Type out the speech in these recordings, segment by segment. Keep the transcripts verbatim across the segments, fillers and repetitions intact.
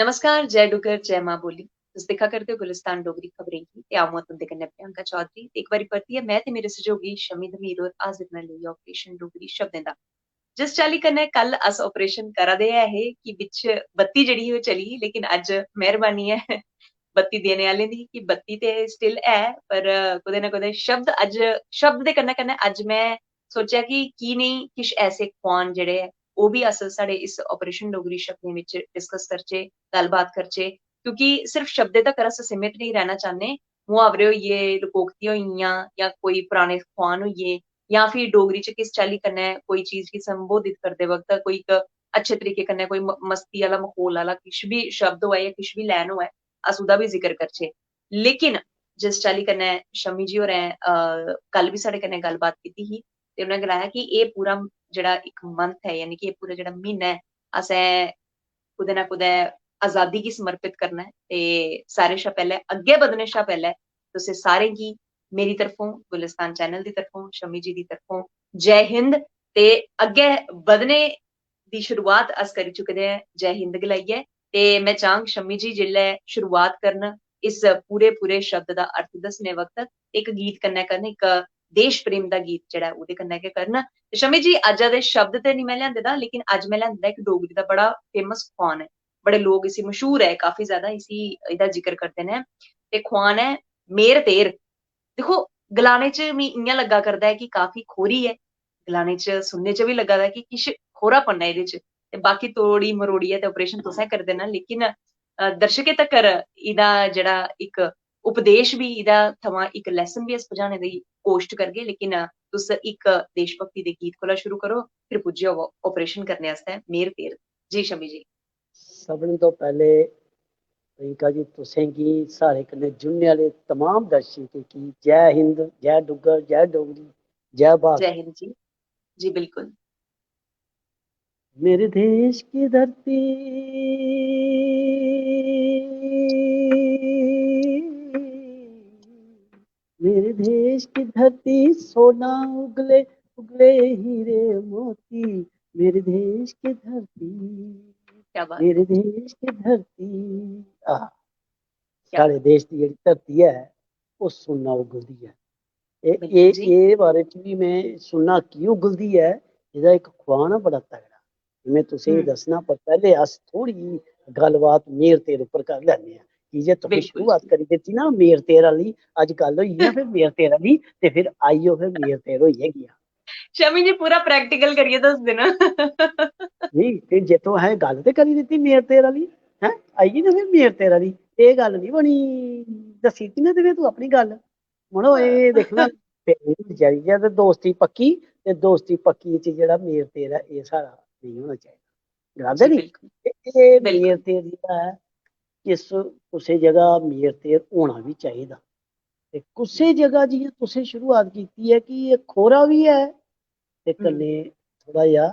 नमस्कार, जय डुग्गर, जय मां बोली। तुस दिक्खा करदे ओ गुलिस्तान डोगरी खबरें गी ते अ'ऊं आं तुं'दे कन्नै प्रियंका चौधरी। ते इक बारी परतियै में ते मेरे सैहयोगी शमी धमीर होर हाजिर न लेइयै ऑपरेशन डोगरी शब्दें दा। जिस चाल्ली कन्नै कल अस ऑपरेशन करा दे ऐ हे कि बिच बत्ती जेह्ड़ी ही ओह् चली गेई, लेकिन अज्ज मेहरबानी ऐ बत्ती देने आह्लें दी कि बत्ती ते still ऐ, पर कुतै ना कुतै शब्द अज्ज, शब्द दे कन्नै कन्नै अज्ज में सोचेआ कि की नेईं किश ऐसे खुआन जेह्ड़े ऐ ओह् बी अस साढ़े इस ऑपरेशन डोगरी शब्दें बिच डिस्कस करचै, गल्लबात करचै, क्योंकि सिर्फ शब्दें तगर अस सीमित नेईं रैह्ना चाह्न्ने। मुहावरे होई गे, लोकोक्तियां होई गेइयां, जां कोई पराने खुआन होई गे, जां फ्ही डोगरी च किस चाल्ली कन्नै कोई चीज गी संबोधित करदे वक्त कोई इक अच्छे तरीके कन्नै कोई म-, मस्ती आह्ला, म्हौल आह्ला किश बी शब्द होऐ जां किश बी लाइन होऐ, अस ओह्दा बी जिक्र करचै। लेकिन जिस चाल्ली कन्नै शमी जी होरें, अ, कल बी साढ़े कन्नै गल्लबात कीती ही, ते उ'नें गलाया कि एह् पूरा जेह्ड़ा इक month ऐ, यानी कि एह् पूरा जेह्ड़ा म्हीना ऐ, असें कुतै ना कुतै अजादी गी समर्पित करना ऐ। ते सारें शा पैह्लें, अग्गें बधने शा पैह्लें तुसें सारें गी मेरी तरफों, गुलिस्तान चैनल दी तरफों, शमी जी दी तरफों जय हिंद। ते अग्गें बधने दी शुरुआत अस करी चुके दे आं जय हिंद गलाइयै। ते में चाहंग शमी जी जिसलै शुरुआत करन इस पूरे पूरे शब्द दा अर्थ दस्सने वक्त, इक गीत कन्नै करन, इक देश प्रेम दा गीत जेह्ड़ा ऐ ओह्दे कन्नै गै करन। ते शमी जी, अज्ज दे शब्द ते निं में लेआंदे दा, लेकिन अज्ज में लेआंदे दा इक डोगरी दा बड़ा फेमस खुआन ऐ, बड़े लोक इसी, मशहूर ऐ काफी ज्यादा, इसी, एह्दा जिक्र करदे न। ते खुआन ऐ मेर तेर। दिक्खो, गलाने च मी इ'यां लग्गा करदा ऐ कि काफी खोरी ऐ, गलाने च, सुनने च बी लग्गा दा कि किश खोरापन ऐ एह्दे च। ते बाकी तोड़ी मरोड़ियै ते ऑपरेशन तुसें करी देना, लेकिन, अ, दर्शकें तगर एह्दा जेह्ड़ा इक उपदेश बी एह्दा थमां इक lesson बी अस पजाने दी कोशट करगे, लेकिन, अ, तुस इक देशभक्ति दे गीत कोला शुरू करो, फिर पुज्जी जाओ ऑपरेशन करने आस्तै मेर तेर। जी शमी जी। सभनें तो पैह्ले प्रियंका जी, तुसें गी, साढ़े कन्नै जुड़ने आह्ले तमाम दर्शकें गी जय हिंद, जय डुग्गर, जय डोगरी, जय भारत। जय हिंद जी। जी बिल्कुल। मेरे देश की धरती, मेरे देश की धरती, सोना उगले उगले हीरे मोती, मेरे देश की धरती, क्या बात। मेरे देश की धरती। आह, क्या साढ़े देश दी जेह्ड़ी धरती ऐ, ओह् सुन्ना उगलदी ऐ। एह् बिल्कुल एह् जी। एह्दे बारे च बी में सुन्ना की उगलदी ऐ, एह्दा इक खुआन ऐ बड़ा तगड़ा। में तुसेंगी हम्म। दस्सना, पर पैह्ले अस थोह्ड़ी जेही गल्लबात मेर तेर उप्पर करी लैन्ने आं, की जे तुसें बिल्कुल शुरुआत जी। करी दित्ती ना मेर तेर आह्ली। अज्ज गल्ल होई गेई ना फिर मेर तेर आह्ली, ते फिर आइयो फिर मेर तेर होई गै गेआ। शमी जी पूरा practical करियै दसदे न। नेईं, फिर जे तुसें गल्ल ते करी दित्ती मेर तेर आह्ली, हैं, आई गेई ना फिर मेर तेर आह्ली, एह् गल्ल निं बनी, दस्सी दित्ती ना ते फिर तूं अपनी गल्ल। मड़ो, एह् दिक्खना, ते एह् बेचारी ऐ ते दोस्ती पक्की, ते दोस्ती पक्की च जेह्ड़ा मेर तेर ऐ, एह् साढ़ा नेईं होना चाहिदा। गलांदे जी निं? बिल्कुल। ते एह् बिल्कुल। मेर तेर जेह्ड़ा ऐ, किस, कुसै जगह मेर तेर होना बी चाहिदा। ते कुसै जगह जि'यां तुसें शुरुआत कीती ऐ कि एह् खोरा बी ऐ ते हम्म। कन्नै थोह्ड़ा जेहा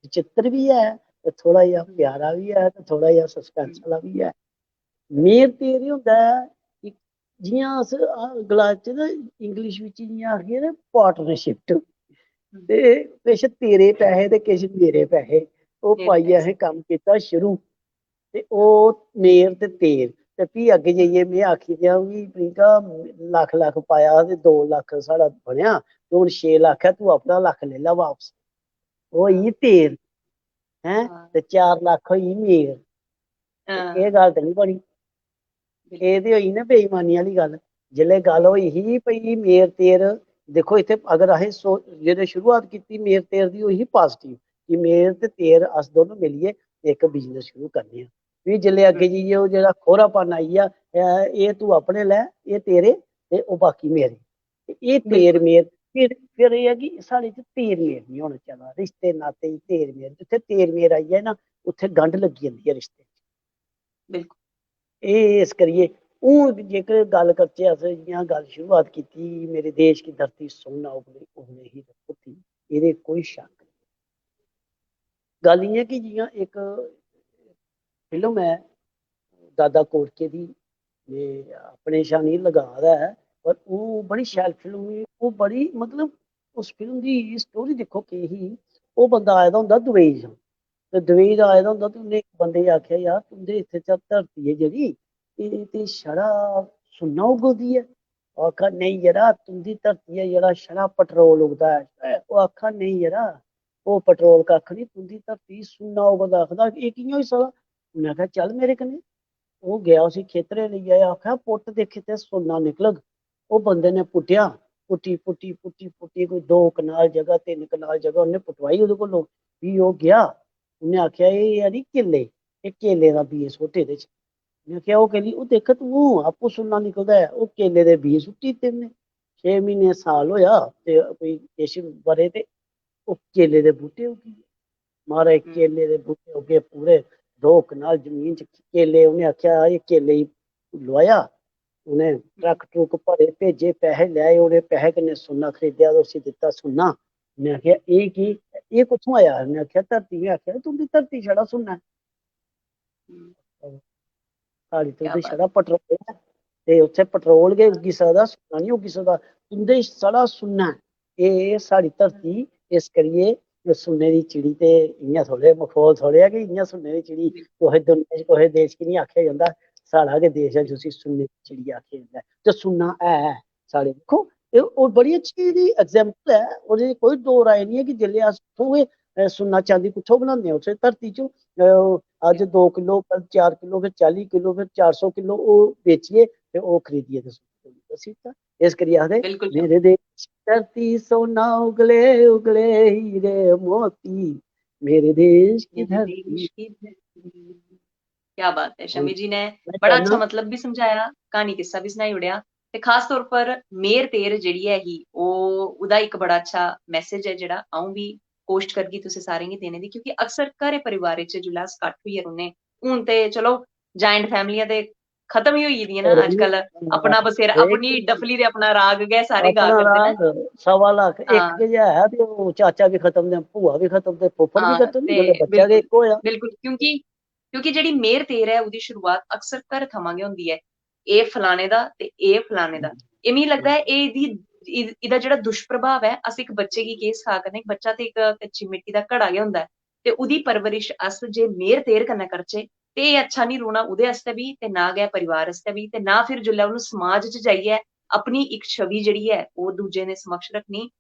विचित्र बी ऐ ते थोह्ड़ा जेहा हम्म। प्यारा बी ऐ ते थोह्ड़ा जेहा suspense आह्ला बी ऐ। मेर तेर एह् होंदा ऐ कि जि'यां अस, आ, गलाचै ना, English बिच जि'यां आखदे ना, partnership। ते किश तेरे पैहे ते किश मेरे पैहे, ओह् मेरे पाइयै पैहे। असें कम्म कीता शुरू। ते ओह् मेर ते तेर, ते फ्ही अग्गें जाइयै में आखी देआं कि प्रियंका, लक्ख लक्ख पाया ते दो लक्ख साढ़ा बनेआ, ते हून छे लक्ख ऐ, तूं अपना लक्ख लेई लै बापस। ओह् होई गेई तेर, हैं? हां। ते चार लक्ख होई गेई मेर। ते हां। एह् गल्ल ते निं बनी। बिल्कुल। एह् ते होई ना बेईमानी आह्ली गल्ल। जिसलै गल्ल होई ही भई मेर तेर, दिक्खो इत्थै अगर असें सो-, जेल्लै शुरुआत कीती मेर तेर दी, होई ही positive कि मेर ते तेर अस दोनों मिलियै इक business शुरू करने आं। फ्ही जिसलै अग्गें हम्म। जाइयै ओह् जेह्ड़ा खोरापन आई गेआ, "ऐ, एह् तूं अपने लै, एह् तेरे ते ओह् बाकी मेरे।" ते एह् तेर बिल्कुल। मेर, फिर, फिर एह् ऐ कि साढ़े च तेर मेर निं होना चाहिदा, रिश्ते नाते च तेर मेर। जित्थै तेर मेर आई जाए ना, उत्थै गंढ लग्गी जंदी ऐ रिश्ते च। बिल्कुल। एह् इस करियै हून जेकर गल्ल करचै अस, जि'यां गल्ल शुरुआत कीती, मेरे देश की धरती सोना उगले, उगले ही धरती, एह्दे कोई शक्क नेईं। गल्ल इ'यां कि जि'यां इक फिल्म ऐ दादा कोड़के दी, में अपने शा निं लगा दा ऐ, पर ओह् बड़ी शैल फिल्म ही। ओह् बड़ी, मतलब, उस फिल्म दी story दिक्खो केह् ही। ओह् बंदा आए दा होंदा दुबई चा, ते दुबई दा आए दा होंदा ते उ'नें इक बंदे गी आखेआ, "यार, तुं'दे इत्थै च धरती ऐ जेह्ड़ी, एह् ते छड़ा सुन्ना उग्गदी ऐ।" ओह् आखा, "नेईं यरा, तुं'दी धरती ऐ जेह्ड़ा छड़ा पेट्रोल उगदा ऐ।" ओह् आखा, "नेईं यरा, ओह् पेट्रोल कक्ख निं, तुं'दी धरती सुन्ना उगदा।" आखदा, "एह् कि'यां होई सकदा?" उ'न्नै आखेआ, "चल मेरे कन्नै।" ओह् गेआ, उसी खेतरे लेई आया, आखेआ, "पुट्ट, दिक्ख, इत्थै सुन्ना निकलग।" ओह् बंदे ने पुट्टेआ, पुट्टी, पुट्टी, पुट्टी, पुट्टी, कोई दो कनाल जगह, तिन्न कनाल जगह उ'न्नै पुटवाई ओह्दे कोलों। फ्ही ओह् गेआ, उ'न्नै आखेआ, "एह् ऐ नी केले, एह् केले दा बीऽ सुट्ट एह्दे च।" उ'न्नै आखेआ, "ओह् केली?" "ओह् दिक्ख तूं, आपूं सुन्ना निकलदा ऐ।" ओह् केले दे बीऽ सुट्टी दित्ते उ'न्नै। छे म्हीने, साल होएआ ते कोई किश ब'रे ते ओह् केले दे बूह्टे उग्गी गे। महाराज, हम्म। केले दे बूह्टे उग्गे, पूरे दो कनाल जमीन च केले। उ'नें आखेआ, "एह् केले गी लोआया।" उ'नें ट्रक ट्रुक भरे, भेजे, पैहे लै, उ'नें पैहे कन्नै सुन्ना खरीदेआ ते उसी दित्ता सुन्ना। उ'नें आखेआ, "एह् की, एह् कुत्थूं आया?" उ'नें आखेआ, "धरती ने आखेआ, तुं'दी धरती छड़ा सुन्ना ऐ।" हम्म। साढ़ी क्या तुं'दी बात। छड़ा पेट्रोल ऐ, ते उत्थै पेट्रोल गै उग्गी सकदा, सुन्ना निं उग्गी सकदा। तुं'दे छड़ा सुन्ना ऐ। एह् साढ़ी धरती, इस करियै एह् सुन्ने दी चिड़ी ते इ'यां थोह्ड़े मखौल थोह्ड़े ऐ कि इ'यां सुन्ने दी चिड़ी कुसै दुनिया च, कुसै देश गी निं आखेआ जंदा। साढ़ा गै देश ऐ जिसी सुन्ने दी चिड़ी आखेआ जंदा ऐ। ते सुन्ना है, साढ़े, दिक्खो, एह्, ओह् बड़ी अच्छी एह्दी एग्जाम्पल ऐ। ओह्दे च कोई दो राय निं ऐ कि जेल्लै अस उत्थूं गै, अ, सुन्ना चांदी कुत्थों बनांदे आ? उत्थै धरती चों, अ, अज्ज दो किलो, कल चार किलो, फिर चाली किलो, फिर चार सौ किलो ओह् बेचियै ते ओह् खरीदियै ते सुन्ना दस्सी दित्ता। इस करियै आखदे, बिल्कुल। "मेरे देश धरती सोना उगले उगले हीरे मोती, मेरे देश की मेरे धरती।" देश की धरती। क्या बात है, शमी जी ने मैं बड़ा अच्छा चाहना मतलब भी समझाया, कहानी किस्सा भी सनाई ओड़ेआ, ते खास तौर पर मेर तेर जेह्ड़ी ऐ ही, ओह्, ओह्दा इक बड़ा अच्छा मैसेज ऐ जेह्ड़ा अ'ऊं बी कोशट करगी तुसें सारें गी देने दी, क्योंकि अक्सर घरै परिवारें च जिसलै अस कट्ठ होइयै रौह्ने, हून ते चलो ज्वाइंट फैमिलियां ते खत्म ही होई गेदियां ना अरे, अजकल, अपना बसेरा, अपनी डफली ते अपना राग गै सारे गा अपना करदे न। राग, सवा लक्ख, इक हां। गै ऐ ते ओह् चाचा बी खत्म ते भूआ बी खत्म ते फुफ्फड़ बी हां, खत्म, ते जेल्लै बच्चा गै बिल्कुल, इक होआ। बिल्कुल, क्योंकि क्योंकि जेह्ड़ी मेर तेर ऐ, ओह्दी शुरुआत अक्सर घर थमां गै होंदी ऐ। एह् फलाने दा ते एह् फलाने दा। हम्म। एह् मिगी लगदा ऐ, हम्म। एह् एह्दी, एह्-, एह्दा जेह्ड़ा दुष्प्रभाव ऐ, अस इक बच्चे गी केह् सखा करने, इक बच्चा ते इक कच्ची मिट्टी दा घड़ा गै होंदा ऐ, ते ओह्दी परवरिश अस जे मेर तेर कन्नै करचै, ते एह् अच्छा निं रौह्ना ओह्दे आस्तै बी, ते ना गै परिवार आस्तै बी, ते ना फिर जिसलै उन्नू समाज च जाइयै अपनी इक छवि जेह्ड़ी ऐ, ओह् दूजें दे समक्ष रक्खनी,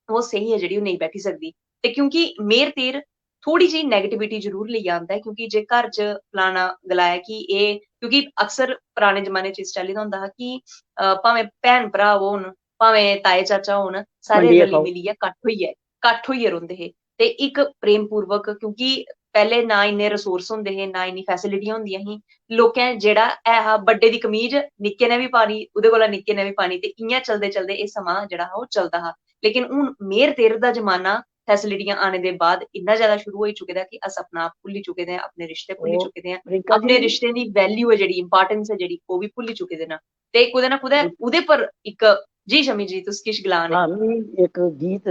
ओह् स्हेई ऐ जेह्ड़ी ओह् नेईं बैठी सकदी। ते क्योंकि मेर तेर थोह्ड़ी जेही negativity जरूर लेई आंदा ऐ, क्योंकि जे घर च फलाना गलाया कि एह्, क्योंकि अक्सर पराने जमाने च इस चाल्ली दा होंदा हा कि, अ, भामें भैन भ्राऽ होन, भामें ताए चाचा होन, सारे बंडियै रली खाओ। मिलियै कट्ठ होइयै, कट्ठ होइयै रौंह्दे हे। ते इक प्रेम पूर्वक, क्योंकि पैह्ले ना इन्ने resource होंदे हे, ना इन्नी फैसिलिटियां होंदियां ही, लोकें जेह्ड़ा है हा, बड्डे दी कमीज निक्के ने बी पानी, ओह्दे कोला निक्के ने बी पानी, ते इ'यां चलदे चलदे एह् समां जेह्ड़ा हा, ओह् चलदा हा। लेकिन हून मेर तेर दा जमाना, फैसिलिटियां आने दे बाद इन्ना ज्यादा शुरू होई चुके दा कि अस अपना आप भुल्ली चुके दे आं, अपने रिश्ते भुल्ली ओह् चुके दे आं, प्रियंका अपने जी, रिश्तें दी value ऐ जेह्ड़ी, importance ऐ जेह्ड़ी, ओह् बी भुल्ली चुके दे न। ते कुतै ना कुतै ओह्दे पर इक, जी शमी जी, तुस किश गलाऽ ने? हां, मिगी इक गीत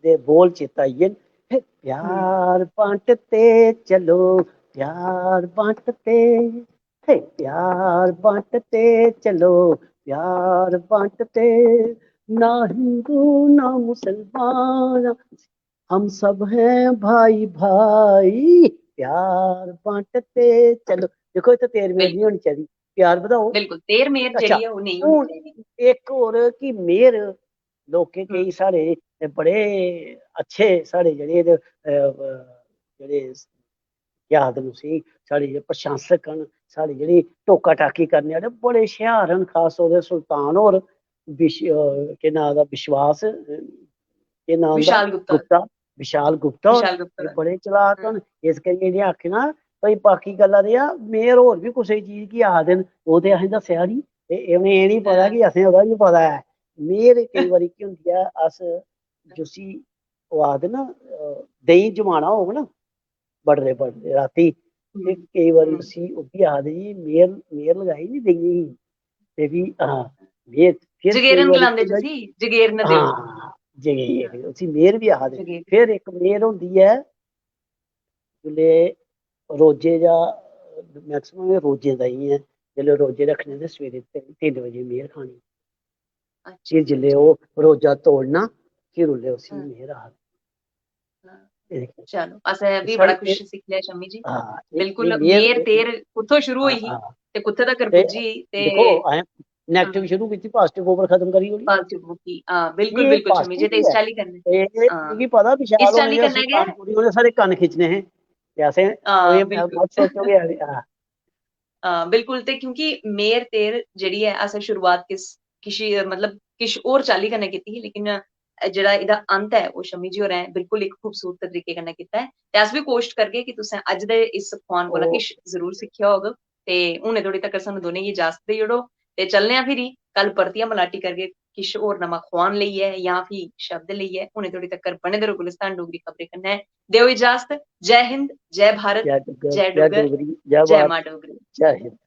दे बोल चेता आई गे न। "हे प्यार बांटते चलो, प्यार बांटते, हे प्यार बांटते चलो, प्यार बांटते, ना हिंदू ना मुसलमान, हम सब हैं भाई भाई, प्यार बांटते चलो।" दिक्खो, इत्थै तेर मेर निं होनी चाहिदी, प्यार बधाओ। बिल्कुल, तेर मेर अच्छा, जेह्ड़ी ऐ, ओह् नेईं होनी चाहिदी। इक होर कि मेर, लोकें, केईं साढ़े बड़े अच्छे, साढ़े जेह्ड़े, अ, अ, जेह्ड़े केह् आखदे न उसी, साढ़े जेह्ड़े प्रशंसक न, साढ़े जेह्ड़ी टोका टाकी करने आह्ले बड़े हुशियार न, खास तौर ते सुल्तान होर, विश-, अ, केह् नांऽ दा, विश्वास, अ, केह् नांऽ दा? विशाल गुप्ता। गुप्ता, विशाल गुप्ता होर, विशाल गुप्ता एह् होर। बड़े चलाक न। इस करियै इ'नें आखना भाई, बाकी गल्लां रेहा, मेर होर बी कुसै चीज गी आखदे न, ओह् ते असें दस्सेआ निं, ते उ'नें एह् निं पता कि असें ओह्दा बी पता ऐ। मेर केईं बारी केह् होंदी ऐ, अस जिसी ओह् आखदे ना, अ, देहीं जमाना होग ना, बडलै, बडलै रातीं, ते केईं बारी उसी ओह् बी आखदे जी, मेर, मेर लगाई नी देइयें गी। ते फ्ही, हां, मेर, फिर केईं जगेरन बारी गलांदे केह् होंदा जी, जगेरन देओ। हां, जगेरन, उसी मेर बी आखदे। जगेरन। फिर इक मेर होंदी ऐ, जिसलै रोजे दा, maximum एह् रोजें दा ही ऐ, जिसलै रोजे रक्खने ते सवेरे तिन, तिन बजे मेर खानी। अच्छा, फिर जिसलै ओह् रोजा तोड़ना, फिर उसलै उसी मेर आखदे। हां। चलो, असें बी बड़ा कुछ सिक्खी लिया शम्मी जी। बिल्कुल, मेर तेर कुत्थों शुरू होई ही ते कुत्थे तकर पुज्जी ते दिक्खो, असें negative शुरू कीती, positive over खत्म करी ओड़ी। Positive कीती, हां, बिल्कुल, बिल्कुल शम्मी जी, ते इस चाल्ली कन्नै, एह् मिगी पता विशाल होने, असें कन्न खिच्चने हे ते असें, हां, मत सोचो कि, हां। हां, बिल्कुल, ते क्योंकि मेर तेर जेह्ड़ी ऐ, असें शुरुआत किस, किश, मतलब, किश होर चाल्ली कन्नै कीती ही, लेकिन जेह्ड़ा एह्दा अंत ऐ, ओह् शम्मी जी होरें बिल्कुल इक खूबसूरत तरीके कन्नै कीता ऐ। ते अस बी कोशट करगे कि तुसें अज्ज दे इस खुआन कोला किश जरूर सिक्खेआ होग। ते हुनै धोड़ी तक्कर सानूं दोनें गी इजाजत देई ओड़ो, ते चलने आं फिरी, कल परतियै मलाटी करगे किश होर नमां खुआन लेइयै जां फ्ही शब्द लेइयै। हुनै धोड़ी तक्कर बने दे र'वो गुलिस्तान डोगरी खबरें कन्नै। देओ इजाजत। जय हिंद, जय भारत, जय डुग्गर, जय मां डोगरी। जय हिंद।